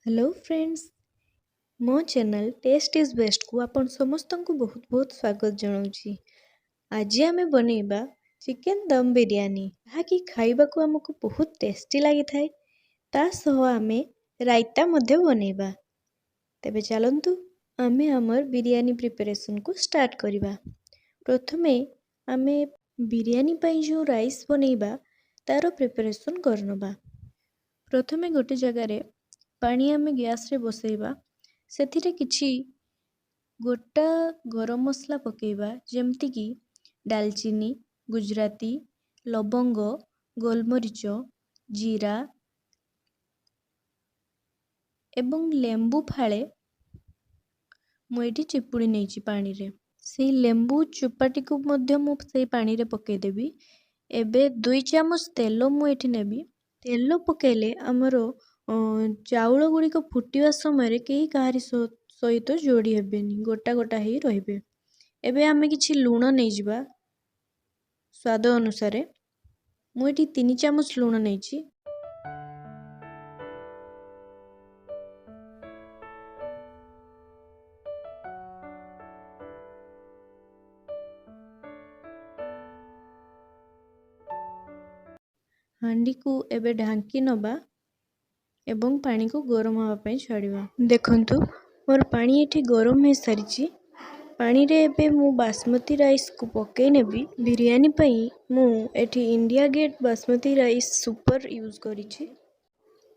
Hello friends, ମୋ channel test is ବେଷ୍ଟକୁ ଆପଣ ସମସ୍ତଙ୍କୁ ବହୁତ ବହୁତ ସ୍ୱାଗତ ଜଣାଉଛି। ଆଜି ଆମେ ବନେଇବା ଚିକେନ୍ ଦମ୍ ବିରିୟାନୀ, ଯାହାକି ଖାଇବାକୁ ଆମକୁ ବହୁତ ଟେଷ୍ଟି ଲାଗିଥାଏ। ତା ସହ ଆମେ ରାଇତା ମଧ୍ୟ ବନେଇବା। ତେବେ ଚାଲନ୍ତୁ ଆମେ ଆମର ବିରିୟାନୀ ପ୍ରିପାରେସନ୍କୁ ଷ୍ଟାର୍ଟ କରିବା। ପ୍ରଥମେ ଆମେ ବିରିୟାନୀ ପାଇଁ ଯେଉଁ ରାଇସ୍ ବନେଇବା ତା'ର ପ୍ରିପାରେସନ୍ କରିନେବା। ପ୍ରଥମେ ଗୋଟେ ଜାଗାରେ ପାଣି ଆମେ ଗ୍ୟାସ୍ରେ ବସେଇବା, ସେଥିରେ କିଛି ଗୋଟା ଗରମ ମସଲା ପକାଇବା, ଯେମିତିକି ଡାଲଚିନି, ଗୁଜୁରାତି, ଲବଙ୍ଗ, ଗୋଲମରିଚ, ଜିରା ଏବଂ ଲେମ୍ବୁ ଫାଳେ ମୁଁ ଏଇଠି ଚିପୁଡ଼ି ନେଇଛି ପାଣିରେ। ସେଇ ଲେମ୍ବୁ ଚୋପାଟିକୁ ମଧ୍ୟ ମୁଁ ସେଇ ପାଣିରେ ପକାଇଦେବି। ଏବେ 2 ଚାମଚ ତେଲ ମୁଁ ଏଠି ନେବି। ତେଲ ପକାଇଲେ ଆମର ଚାଉଳ ଗୁଡ଼ିକ ଫୁଟିବା ସମୟରେ କେହି କାହାରି ସହିତ ଯୋଡ଼ି ହେବେନି, ଗୋଟା ଗୋଟା ହେଇ ରହିବେ। ଏବେ ଆମେ କିଛି ଲୁଣ ନେଇଯିବା ସ୍ୱାଦ ଅନୁସାରେ। ମୁଁ ଏଠି 3 ଚାମଚ ଲୁଣ ନେଇଛି। ହାଣ୍ଡିକୁ ଏବେ ଢାଙ୍କି ନେବା ଏବଂ ପାଣିକୁ ଗରମ ହେବା ପାଇଁ ଛାଡ଼ିବା। ଦେଖନ୍ତୁ ମୋର ପାଣି ଏଠି ଗରମ ହୋଇସାରିଛି। ପାଣିରେ ଏବେ ମୁଁ ବାସମତୀ ରାଇସ୍କୁ ପକାଇ ନେବି। ବିରିୟାନୀ ପାଇଁ ମୁଁ ଏଠି India gate basmati rice super use କରିଛି।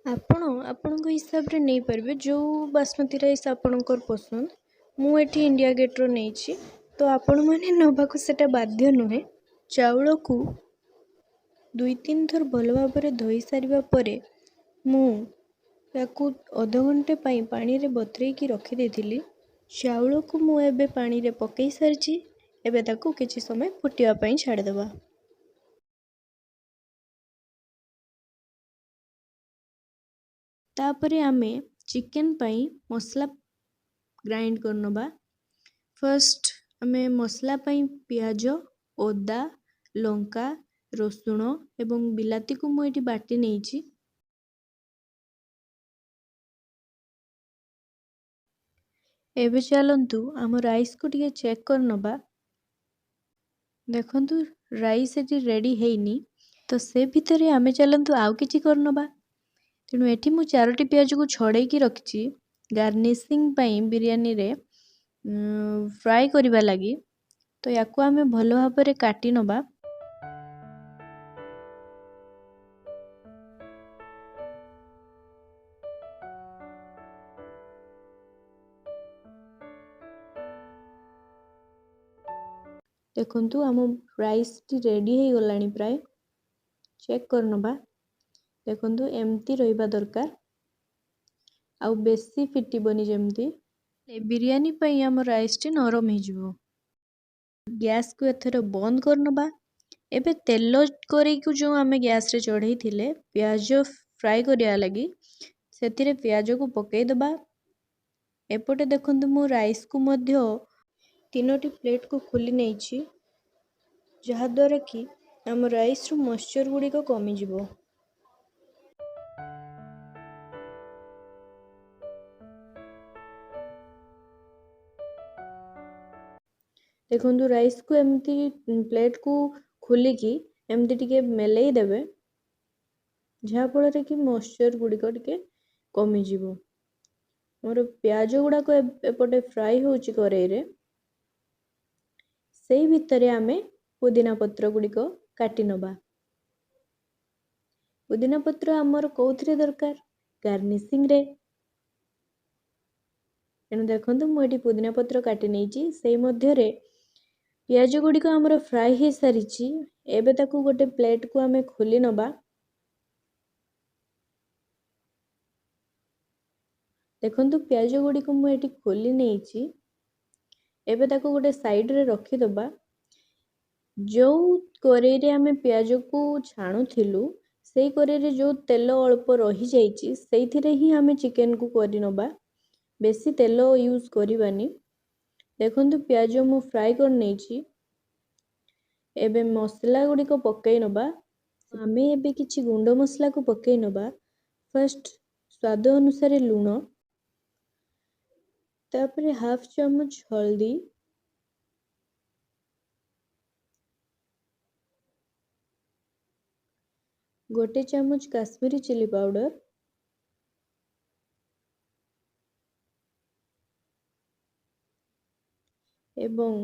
ଆପଣ ଆପଣଙ୍କ ହିସାବରେ ନେଇପାରିବେ ଯେଉଁ ବାସମତୀ ରାଇସ୍ ଆପଣଙ୍କର ପସନ୍ଦ। ମୁଁ ଏଠି ଇଣ୍ଡିଆ ଗେଟ୍ର ନେଇଛି, ତ ଆପଣମାନେ ନେବାକୁ ସେଇଟା ବାଧ୍ୟ ନୁହେଁ। ଚାଉଳକୁ 2-3 ଥର ଭଲ ଭାବରେ ଧୋଇ ସାରିବା ପରେ ମୁଁ ତାକୁ ଅଧଘଣ୍ଟେ ପାଇଁ ପାଣିରେ ବତୁରେଇକି ରଖିଦେଇଥିଲି। ଚାଉଳକୁ ମୁଁ ଏବେ ପାଣିରେ ପକାଇ ସାରିଛି। ଏବେ ତାକୁ କିଛି ସମୟ ଫୁଟିବା ପାଇଁ ଛାଡ଼ିଦେବା। ତାପରେ ଆମେ ଚିକେନ୍ ପାଇଁ ମସଲା ଗ୍ରାଇଣ୍ଡ କରିନେବା। ଫାର୍ଷ୍ଟ ଆମେ ମସଲା ପାଇଁ ପିଆଜ, ଅଦା, ଲଙ୍କା, ରସୁଣ ଏବଂ ବିଲାତିକୁ ମୁଁ ଏଠି ବାଟି ନେଇଛି। ଏବେ ଚାଲନ୍ତୁ ଆମ ରାଇସ୍କୁ ଟିକେ ଚେକ୍ କରିନେବା। ଦେଖନ୍ତୁ ରାଇସ୍ ଏଠି ରେଡ଼ି ହେଇନି, ତ ସେ ଭିତରେ ଆମେ ଚାଲନ୍ତୁ ଆଉ କିଛି କରିନେବା। ତେଣୁ ଏଠି ମୁଁ 4ଟି ପିଆଜକୁ ଛଡ଼େଇକି ରଖିଛି ଗାର୍ନିସିଂ ପାଇଁ, ବିରିୟାନୀରେ ଫ୍ରାଏ କରିବା ଲାଗି। ତ ୟାକୁ ଆମେ ଭଲ ଭାବରେ କାଟି ନେବା। ଦେଖନ୍ତୁ ଆମ ରାଇସ୍ଟି ରେଡ଼ି ହେଇଗଲାଣି ପ୍ରାୟ। ଚେକ୍ କରିନେବା। ଦେଖନ୍ତୁ ଏମିତି ରହିବା ଦରକାର, ଆଉ ବେଶୀ ଫିଟିବନି ଯେମିତି। ବିରିୟାନୀ ପାଇଁ ଆମ ରାଇସ୍ଟି ନରମ ହେଇଯିବ। ଗ୍ୟାସ୍କୁ ଏଥର ବନ୍ଦ କରିନେବା। ଏବେ ତେଲ କରେଇକୁ ଯେଉଁ ଆମେ ଗ୍ୟାସ୍ରେ ଚଢ଼େଇଥିଲେ ପିଆଜ ଫ୍ରାଏ କରିବା ଲାଗି, ସେଥିରେ ପିଆଜକୁ ପକାଇଦେବା। ଏପଟେ ଦେଖନ୍ତୁ ମୁଁ ରାଇସ୍କୁ ମଧ୍ୟ 3ଟି ପ୍ଲେଟ୍କୁ ଖୋଲି ନେଇଛି, ଯାହାଦ୍ୱାରା କି ଆମ ରାଇସ୍ରୁ ମଏଶ୍ଚର୍ ଗୁଡ଼ିକ କମିଯିବ। ଦେଖନ୍ତୁ ରାଇସ୍କୁ ଏମିତି ପ୍ଲେଟ୍କୁ ଖୋଲିକି ଏମିତି ଟିକେ ମେଲେଇ ଦେବେ, ଯାହାଫଳରେ କି ମଏଶ୍ଚର୍ ଗୁଡ଼ିକ ଟିକେ କମିଯିବ। ମୋର ପିଆଜ ଗୁଡ଼ାକ ଏପଟେ ଫ୍ରାଏ ହେଉଛି କରେଇରେ, ସେଇ ଭିତରେ ଆମେ ପୁଦିନା ପତ୍ର ଗୁଡ଼ିକ କାଟି ନେବା। ପୁଦିନା ପତ୍ର ଆମର କେଉଁଥିରେ ଦରକାର? ଗାର୍ନିସିଂରେ। ତେଣୁ ଦେଖନ୍ତୁ ମୁଁ ଏଠି ପୁଦିନା ପତ୍ର କାଟି ନେଇଛି। ସେଇ ମଧ୍ୟରେ ପିଆଜ ଗୁଡ଼ିକ ଆମର ଫ୍ରାଏ ହେଇସାରିଛି। ଏବେ ତାକୁ ଗୋଟେ ପ୍ଲେଟ୍କୁ ଆମେ ଖୋଲି ନେବା। ଦେଖନ୍ତୁ ପିଆଜ ଗୁଡ଼ିକୁ ମୁଁ ଏଠି ଖୋଲି ନେଇଛି। ଏବେ ତାକୁ ଗୋଟେ ସାଇଡ଼୍ରେ ରଖିଦେବା। ଯେଉଁ କରେଇରେ ଆମେ ପିଆଜକୁ ଛାଣୁଥିଲୁ ସେଇ କରେଇରେ ଯେଉଁ ତେଲ ଅଳ୍ପ ରହିଯାଇଛି ସେଇଥିରେ ହିଁ ଆମେ ଚିକେନ୍କୁ କରିନେବା। ବେଶୀ ତେଲ ୟୁଜ୍ କରିବାନି। ଦେଖନ୍ତୁ ପିଆଜ ମୁଁ ଫ୍ରାଏ କରିନେଇଛି। ଏବେ ମସଲା ଗୁଡ଼ିକ ପକାଇ ନେବା। ଆମେ ଏବେ କିଛି ଗୁଣ୍ଡ ମସଲାକୁ ପକାଇ ନେବା। ଫାର୍ଷ୍ଟ ସ୍ୱାଦ ଅନୁସାରେ ଲୁଣ, ତାପରେ ହାଫ୍ ଚାମଚ ହଳଦୀ, 1 ଚାମଚ କାଶ୍ମୀରୀ ଚିଲି ପାଉଡ଼ର, ଏବଂ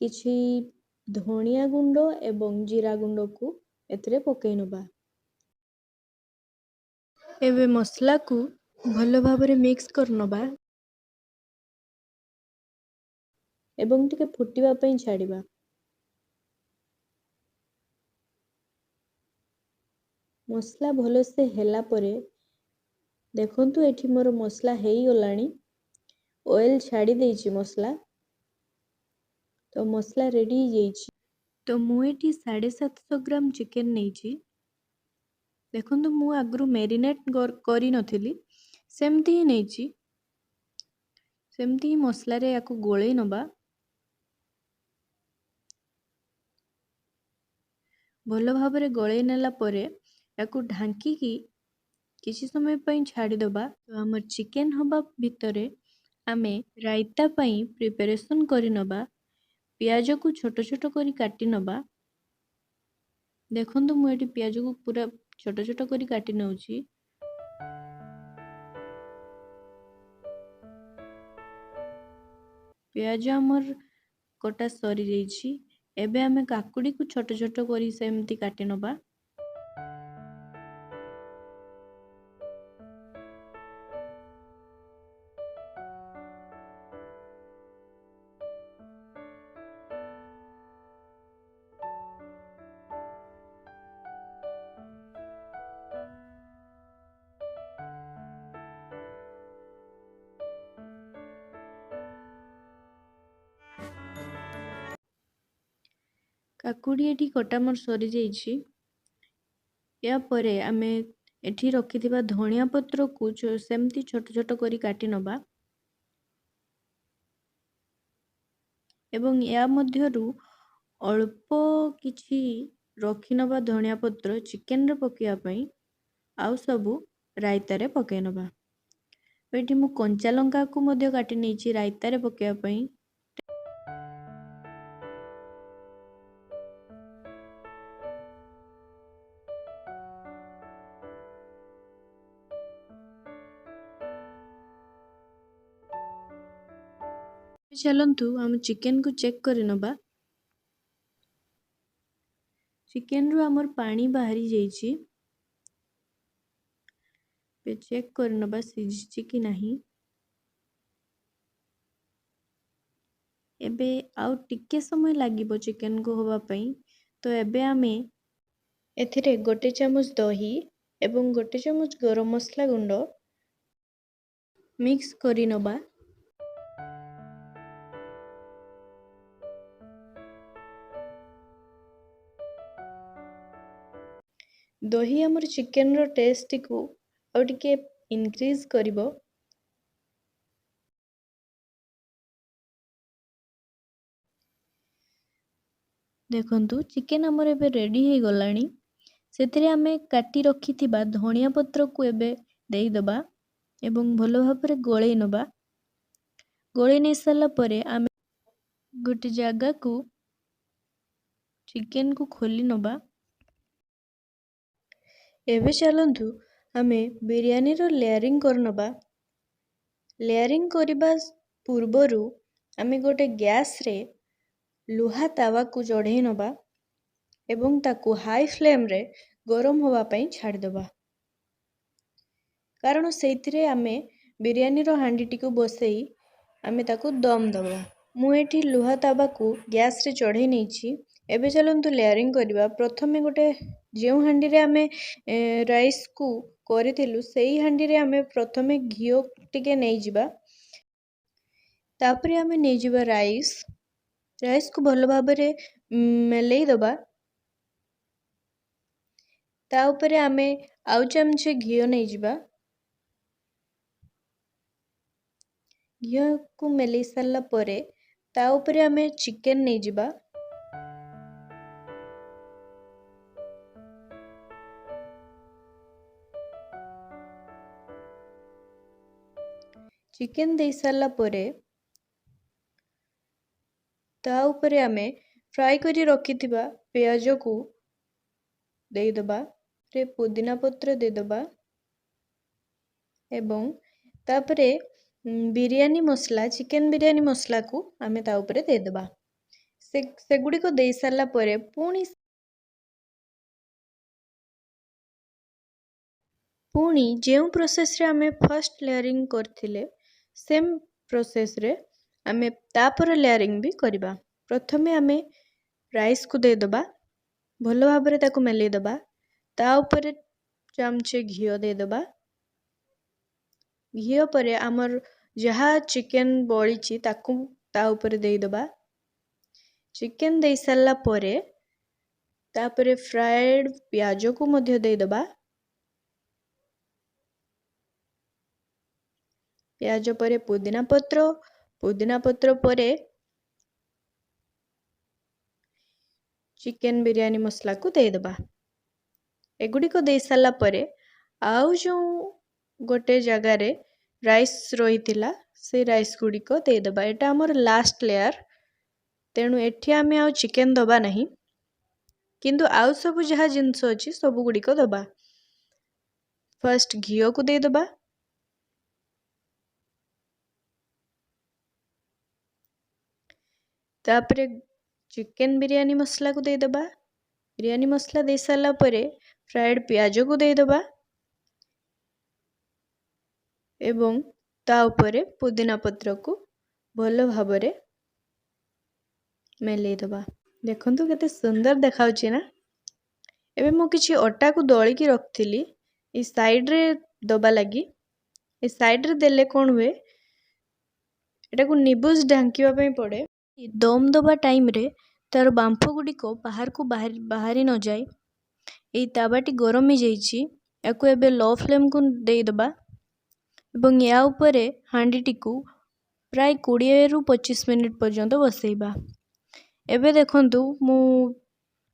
କିଛି ଧଣିଆ ଗୁଣ୍ଡ ଏବଂ ଜିରା ଗୁଣ୍ଡକୁ ଏଥିରେ ପକାଇ ନେବା। ଏବେ ମସଲାକୁ ଭଲ ଭାବରେ ମିକ୍ସ କରିନେବା ଏବଂ ଟିକେ ଫୁଟିବା ପାଇଁ ଛାଡ଼ିବା। ମସଲା ଭଲସେ ହେଲା ପରେ ଦେଖନ୍ତୁ ଏଠି ମୋର ମସଲା ହେଇଗଲାଣି, ଅଏଲ୍ ଛାଡ଼ି ଦେଇଛି ମସଲା। ତ ମସଲା ରେଡ଼ି ହେଇଯାଇଛି। ତ ମୁଁ ଏଠି 750 ଗ୍ରାମ ଚିକେନ୍ ନେଇଛି। ଦେଖନ୍ତୁ ମୁଁ ଆଗରୁ ମ୍ୟାରିନେଟ୍ କରିନଥିଲି, ସେମିତି ହିଁ ନେଇଛି। ସେମିତି ହିଁ ମସଲାରେ ୟାକୁ ଗୋଳେଇ ନେବା। ଭଲ ଭାବରେ ଗୋଳେଇ ନେଲା ପରେ ୟାକୁ ଢାଙ୍କିକି କିଛି ସମୟ ପାଇଁ ଛାଡ଼ିଦେବା। ତ ଆମର ଚିକେନ୍ ହେବା ଭିତରେ ଆମେ ରାଇତା ପାଇଁ ପ୍ରିପାରେସନ୍ କରିନେବା। ପିଆଜକୁ ଛୋଟ ଛୋଟ କରି କାଟି ନେବା। ଦେଖନ୍ତୁ ମୁଁ ଏଠି ପିଆଜକୁ ପୁରା ଛୋଟ ଛୋଟ କରି କାଟି ନେଉଛି। ପିଆଜ ଆମର କଟା ସରିଯାଇଛି। ଏବେ ଆମେ କାକୁଡ଼ିକୁ ଛୋଟ ଛୋଟ କରି ସେମିତି କାଟି ନେବା। କାକୁଡ଼ି ଏଠି କଟା ମୋର ସରିଯାଇଛି। ୟା ପରେ ଆମେ ଏଠି ରଖିଥିବା ଧଣିଆ ପତ୍ରକୁ ସେମିତି ଛୋଟ ଛୋଟ କରି କାଟି ନେବା ଏବଂ ୟା ମଧ୍ୟରୁ ଅଳ୍ପ କିଛି ରଖିନେବା ଧଣିଆ ପତ୍ର ଚିକେନରେ ପକାଇବା ପାଇଁ, ଆଉ ସବୁ ରାଇତାରେ ପକାଇ ନେବା। ଏଠି ମୁଁ କଞ୍ଚା ଲଙ୍କାକୁ ମଧ୍ୟ କାଟି ନେଇଛି ରାଇତାରେ ପକାଇବା ପାଇଁ। ଚାଲନ୍ତୁ ଆମ ଚିକେନକୁ ଚେକ୍ କରିନେବା। ଚିକେନରୁ ଆମର ପାଣି ବାହାରି ଯାଇଛି। ଚେକ୍ କରିନେବା ସିଝିଛି କି ନାହିଁ। ଏବେ ଆଉ ଟିକେ ସମୟ ଲାଗିବ ଚିକେନକୁ ହେବା ପାଇଁ। ତ ଏବେ ଆମେ ଏଥିରେ 1 ଚାମଚ ଦହି ଏବଂ 1 ଚାମଚ ଗରମ ମସଲା ଗୁଣ୍ଡ ମିକ୍ସ କରିନେବା। ଦହି ଆମର ଚିକେନର ଟେଷ୍ଟଟିକୁ ଆଉ ଟିକେ ଇନକ୍ରିଜ୍ କରିବ। ଦେଖନ୍ତୁ ଚିକେନ୍ ଆମର ଏବେ ରେଡ଼ି ହେଇଗଲାଣି। ସେଥିରେ ଆମେ କାଟି ରଖିଥିବା ଧଣିଆ ପତ୍ରକୁ ଏବେ ଦେଇଦେବା ଏବଂ ଭଲ ଭାବରେ ଗୋଳେଇ ନେବା। ଗୋଳେଇ ନେଇ ସାରିଲା ପରେ ଆମେ ଗୋଟେ ଜାଗାକୁ ଚିକେନକୁ ଖୋଲି ନେବା। ଏବେ ଚାଲନ୍ତୁ ଆମେ ବିରିୟାନୀର ଲେୟାରିଂ କରିନେବା। ଲେୟାରିଂ କରିବା ପୂର୍ବରୁ ଆମେ ଗୋଟେ ଗ୍ୟାସ୍ରେ ଲୁହା ତାୱାକୁ ଚଢ଼େଇ ନେବା ଏବଂ ତାକୁ ହାଇ ଫ୍ଲେମ୍ରେ ଗରମ ହେବା ପାଇଁ ଛାଡ଼ିଦେବା, କାରଣ ସେଇଥିରେ ଆମେ ବିରିୟାନୀର ହାଣ୍ଡିଟିକୁ ବସେଇ ଆମେ ତାକୁ ଦମ୍ ଦେବା। ମୁଁ ଏଠି ଲୁହା ତାୱାକୁ ଗ୍ୟାସ୍ରେ ଚଢ଼େଇ ନେଇଛି। ଏବେ ଚାଲନ୍ତୁ ଲେୟାରିଂ କରିବା। ପ୍ରଥମେ ଗୋଟେ ଯେଉଁ ହାଣ୍ଡିରେ ଆମେ ରାଇସ୍କୁ କରିଥିଲୁ ସେଇ ହାଣ୍ଡିରେ ଆମେ ପ୍ରଥମେ ଘିଅ ଟିକେ ନେଇଯିବା। ତାପରେ ଆମେ ନେଇଯିବା ରାଇସ୍। ରାଇସ୍କୁ ଭଲ ଭାବରେ ମେଲେଇ ଦେବା। ତା ଉପରେ ଆମେ ଆଉ ଚାମଚେ ଘିଅ ନେଇଯିବା। ଘିଅକୁ ମେଲେଇ ସାରିଲା ପରେ ତା ଉପରେ ଆମେ ଚିକେନ୍ ନେଇଯିବା। ଚିକେନ୍ ଦେଇସାରିଲା ପରେ ତା ଉପରେ ଆମେ ଫ୍ରାଏ କରି ରଖିଥିବା ପିଆଜକୁ ଦେଇଦେବା, ପୁଦିନା ପତ୍ର ଦେଇଦେବା ଏବଂ ତାପରେ ବିରିୟାନୀ ମସଲା, ଚିକେନ୍ ବିରିୟାନୀ ମସଲାକୁ ଆମେ ତା ଉପରେ ଦେଇଦେବା। ସେଗୁଡ଼ିକ ଦେଇସାରିଲା ପରେ ପୁଣି ଯେଉଁ ପ୍ରୋସେସ୍ରେ ଆମେ ଫାର୍ଷ୍ଟ ଲେୟାରିଂ କରିଥିଲେ, ସେମ୍ ପ୍ରୋସେସ୍ରେ ଆମେ ତାପର ଲେୟାରିଂ ବି କରିବା। ପ୍ରଥମେ ଆମେ ରାଇସ୍କୁ ଦେଇଦେବା, ଭଲ ଭାବରେ ତାକୁ ମେଲେଇଦେବା। ତା ଉପରେ ଚାମଚେ ଘିଅ ଦେଇଦେବା। ଘିଅ ପରେ ଆମର ଯାହା ଚିକେନ୍ ବଳିଛି, ତାକୁ ତା ଉପରେ ଦେଇଦେବା। ଚିକେନ୍ ଦେଇସାରିଲା ପରେ ତାପରେ ଫ୍ରାଏଡ଼୍ ପିଆଜକୁ ମଧ୍ୟ ଦେଇଦେବା। ପିଆଜ ପରେ ପୁଦିନା ପତ୍ର, ପୁଦିନା ପତ୍ର ପରେ ଚିକେନ୍ ବିରିୟାନୀ ମସଲାକୁ ଦେଇଦେବା। ଏଗୁଡ଼ିକ ଦେଇସାରିଲା ପରେ ଆଉ ଯେଉଁ ଗୋଟେ ଜାଗାରେ ରାଇସ୍ ରହିଥିଲା, ସେଇ ରାଇସ୍ ଗୁଡ଼ିକ ଦେଇଦେବା। ଏଇଟା ଆମର ଲାଷ୍ଟ ଲେୟାର୍, ତେଣୁ ଏଠି ଆମେ ଆଉ ଚିକେନ୍ ଦେବା ନାହିଁ, କିନ୍ତୁ ଆଉ ସବୁ ଯାହା ଜିନିଷ ଅଛି ସବୁ ଗୁଡ଼ିକ ଦେବା। ଫାର୍ଷ୍ଟ ଘିଅକୁ ଦେଇଦେବା। ତାପରେ ଚିକେନ୍ ବିରିୟାନୀ ମସଲାକୁ ଦେଇଦେବା। ବିରିୟାନୀ ମସଲା ଦେଇସାରିଲା ପରେ ଫ୍ରାଏଡ଼୍ ପିଆଜକୁ ଦେଇଦେବା ଏବଂ ତା ଉପରେ ପୁଦିନା ପତ୍ରକୁ ଭଲ ଭାବରେ ମେଲେଇଦେବା। ଦେଖନ୍ତୁ, କେତେ ସୁନ୍ଦର ଦେଖାଯାଉଛି ନା? ଏବେ ମୁଁ କିଛି ଅଟାକୁ ଦଳିକି ରଖିଥିଲି ଏଇ ସାଇଡ଼୍ରେ ଦେବା ଲାଗି। ଏ ସାଇଡ଼୍ରେ ଦେଲେ କ'ଣ ହୁଏ, ଏଟାକୁ ନିବୁଜ ଢାଙ୍କିବା ପାଇଁ ପଡ଼େ, ଦମ୍ ଦେବା ଟାଇମ୍ରେ ତା'ର ବାମ୍ଫ ଗୁଡ଼ିକ ବାହାରକୁ ବାହାରି ନଯାଏ। ଏଇ ତାୱାଟି ଗରମ ହେଇଯାଇଛି। ୟାକୁ ଏବେ ଲୋ ଫ୍ଲେମ୍କୁ ଦେଇଦେବା ଏବଂ ୟା ଉପରେ ହାଣ୍ଡିଟିକୁ ପ୍ରାୟ 20ରୁ 25 ମିନିଟ୍ ପର୍ଯ୍ୟନ୍ତ ବସେଇବା। ଏବେ ଦେଖନ୍ତୁ, ମୁଁ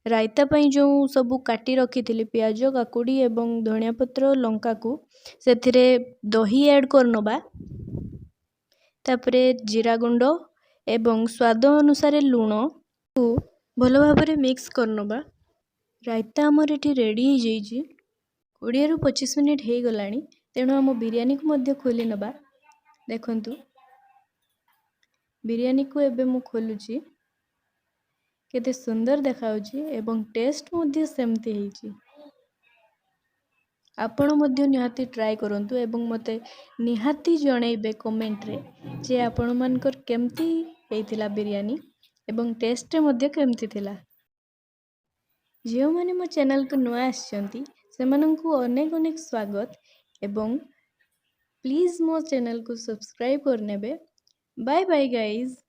ରାଇତା ପାଇଁ ଯେଉଁ ସବୁ କାଟି ରଖିଥିଲି, ପିଆଜ, କାକୁଡ଼ି ଏବଂ ଧନିଆ ପତ୍ର, ଲଙ୍କାକୁ, ସେଥିରେ ଦହି ଆଡ଼୍ କରିନେବା। ତାପରେ ଜିରା ଗୁଣ୍ଡ ଏବଂ ସ୍ୱାଦ ଅନୁସାରେ ଲୁଣକୁ ଭଲ ଭାବରେ ମିକ୍ସ କରିନେବା। ରାଇତା ଆମର ଏଠି ରେଡ଼ି ହେଇଯାଇଛି। 20ରୁ 25 ମିନିଟ୍ ହେଇଗଲାଣି, ତେଣୁ ଆମ ବିରିୟାନୀକୁ ମଧ୍ୟ ଖୋଲି ନେବା। ଦେଖନ୍ତୁ, ବିରିୟାନୀକୁ ଏବେ ମୁଁ ଖୋଲୁଛି। କେତେ ସୁନ୍ଦର ଦେଖାଯାଉଛି ଏବଂ ଟେଷ୍ଟ ମଧ୍ୟ ସେମିତି ହେଇଛି। ଆପଣ ମଧ୍ୟ ନିହାତି ଟ୍ରାଏ କରନ୍ତୁ ଏବଂ ମୋତେ ନିହାତି ଜଣେଇବେ କମେଣ୍ଟରେ ଯେ ଆପଣମାନଙ୍କର କେମିତି ହେଇଥିଲା ବିରିୟାନୀ ଏବଂ ଟେଷ୍ଟରେ ମଧ୍ୟ କେମିତି ଥିଲା। ଯେଉଁମାନେ ମୋ ଚ୍ୟାନେଲକୁ ନୂଆ ଆସିଛନ୍ତି, ସେମାନଙ୍କୁ ଅନେକ ଅନେକ ସ୍ୱାଗତ ଏବଂ ପ୍ଲିଜ୍ ମୋ ଚ୍ୟାନେଲକୁ ସବସ୍କ୍ରାଇବ୍ କରିନେବେ। Bye bye guys.